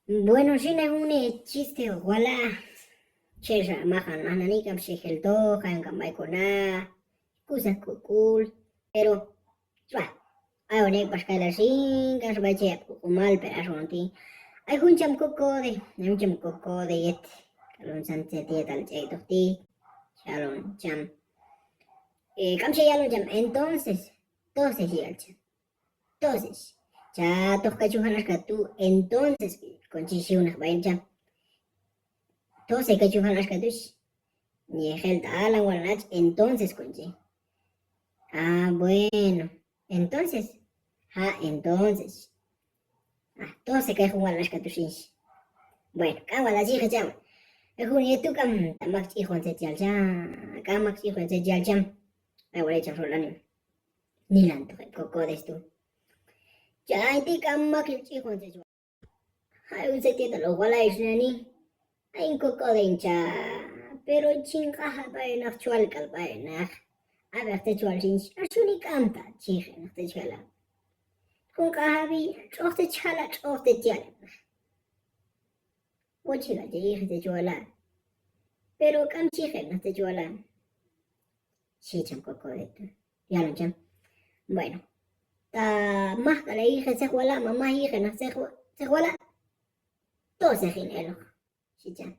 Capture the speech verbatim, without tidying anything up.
Bueno, xin ay jun chiste hoq wala'. Chexa majan nani, k'am xejeltoq, ayon k'am b'ay kona, kusak kok'ul. Pero twa, ayon ek' pax kayla xin, k'amxa b'ay cheyab' koq'umal, pero axa wal ti'. Ay jun cham kokode, ay jun cham kokode yet, k'al juntzan tzet yetal ch'ek'toq ti'. Xyalon cham. Eh, k'am xeyalon cham, entonces, entonces yal cham. Entonces, cha toj kay chi jun axka tu', entonces, kon chi xiw naq b'ay cham. Entonces kay chi jun axka tu', xhi. Yejel ta alan wal naq, entonces kon chi. Ah, bueno. Entonces. Ja, entonces. Ah, entonces kay jun wal naq axka tu' xin, xhi. Bueno, k'am wal chi yiqej cham. Ay jun yet tu' k'am ta mak ch'ijon tzet yal cham. K'am mak ch'ijon tzet yal cham. Ay wal cham xol anima. Nilan toq heb' kokodes tu'. Cha ay ti' k'am mak ch'ijon tzet yal cham. Ay jun tzet yetal hoq wala' ix nani. Ay hin kokode hin cha, pero chin q'anjab' b'ay naq, chwal k'al b'ay naq. Ab'ej tzet chwal xin, ax yuni k'am ta chi yiqej naq tzet chi jala'. Jun q'anjab'i, tx'oq tzet chi jala', tx'oq tzet chi yal heb' naq. Wochela' chi yiqej tzet chi wala'. Pero k'am chi yiqej naq tzet chi wala', xhi cham kokode tu'. Yalon cham. Bueno. Ta maj k'al heyiqej tzet wala', ma maj yiqej naq tzet wa-, tzet wala', entonces hin eloq, xhi cham.